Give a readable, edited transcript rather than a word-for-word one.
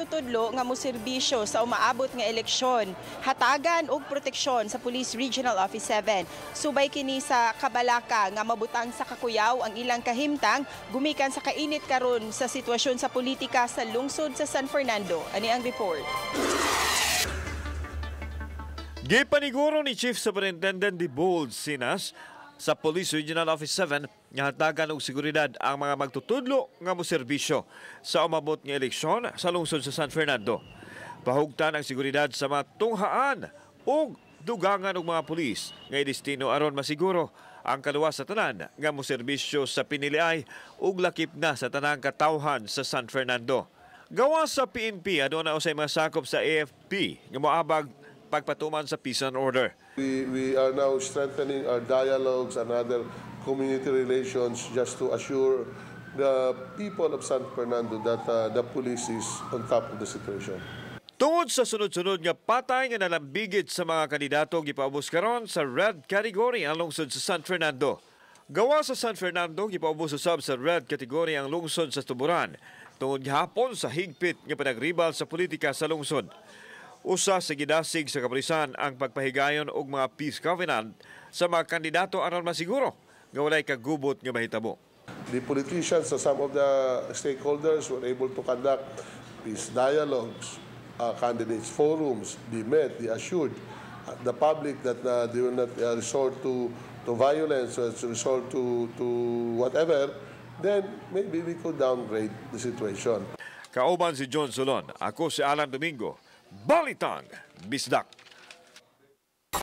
magtutudlo nga moserbisyo sa umaabot nga eleksyon hatagan og proteksyon sa Police Regional Office 7. Subay kini sa kabalaka nga mabutang sa kakuyaw ang ilang kahimtang gumikan sa kainit karon sa sitwasyon sa politika sa lungsod sa San Fernando. Ani ang report. Gipaniguro ni Chief Superintendent Debold Sinas sa Police Regional Office 7 nga hatagan og seguridad ang mga magtutudlo nga moserbisyo sa umabot nga eleksyon sa lungsod sa San Fernando. Pahugtan ang seguridad sa mga tunghaan ug dugangan og mga pulis nga idestino aron masiguro ang kaluwas sa tanan nga moserbisyo sa piniliay ug lakip na sa tanang katawhan sa San Fernando. Gawas sa PNP, aduna usay mga sakop sa AFP nga moabag pagpatuman sa peace and order. We are now strengthening our dialogues and other community relations just to assure the people of San Fernando that the police is on top of the situation. Tungod sa sunod-sunod nga patay nga nalambigit sa mga kandidato, gipaubos karon sa red category ang lungsod sa San Fernando. Gawas sa San Fernando, gipaubos usab sa red category ang lungsod sa Tuburan tungod gihapon sa higpit nga panagribal sa politika sa lungsod. Usa sa gidasig sa kapulisan ang pagpahigayon og mga peace covenant sa mga kandidato aron masiguro nga walay kagubot nga mahitabo. The politicians, some of the stakeholders were able to conduct peace dialogues, candidates forums. They met, they assured the public that they will not resort to violence or resort to whatever, then maybe we could downgrade the situation. Kauban si John Solon, ako si Alan Domingo. Balitang Bisdak.